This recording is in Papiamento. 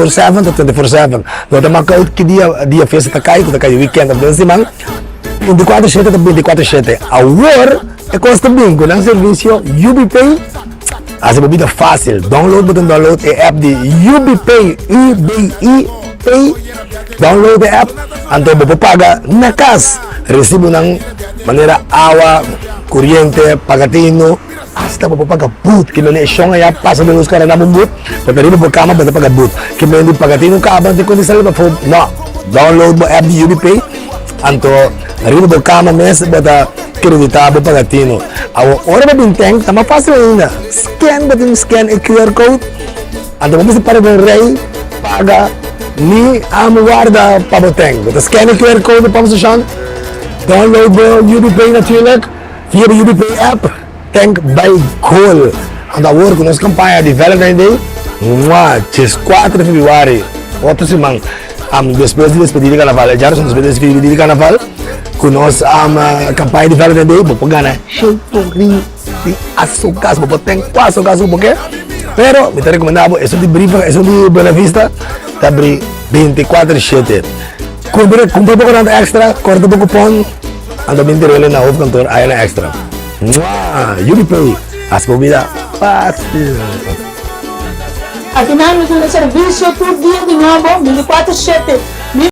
24/7 ta 24/7. No ta mak uit ki dia dia fiesta ta kai, ku ta kai weekend of den siman. 24/7 ta 24/7. Awor e kos ta bin ku nan servisio UBPay hasi bo bida fásil. Download bo tin download e app di UBPay, U-B-I Pay. Download e app anto bo por paga na kas resibonan manera awa, kuriente, pagatino. Asta bo por paga but, ki mende e shon aya pasa den nos kara na bo but, bo ta riba bo kama bo ta paga but. Ki mende paga tin un kaba antes kon di sali pafó, no. Download bo app di UBPay, anto riba bo kama mes bo ta kredita bo pagatino. Awor ora bo bin tank ta mas fácil ainda, scan bo tin scan e QR code, anto bo mester para den rei paga ni amo warda pa bo tank. Bo ta scan e QR code di pump station, download bo UBPay natuurlijk. Via di UBP app tank bai gol. Anto awor ku nos kampaña di Valentine Day, mua, 14 di febrüari, otro siman, am despues di despedí di karnaval, e djadusun despues di despedí di karnaval, ku nos am kampaña di Valentine Day, bo por gana shentorin di asukas, bo por tank kua asukas ku bo ke, pero mi ta rekomendá bo esun di Brieven, esun di Buena Vista ta abrí 24 shete. Kumpra, kumpra bo korant extra, kòrta bo kupòn. Anto bin tirele na hoofdkantoor aya na extra. Mwah! Yubi pay, hasi bo bida fácil. Akinan nos duna servisio tur dia di nobo, 24 shete.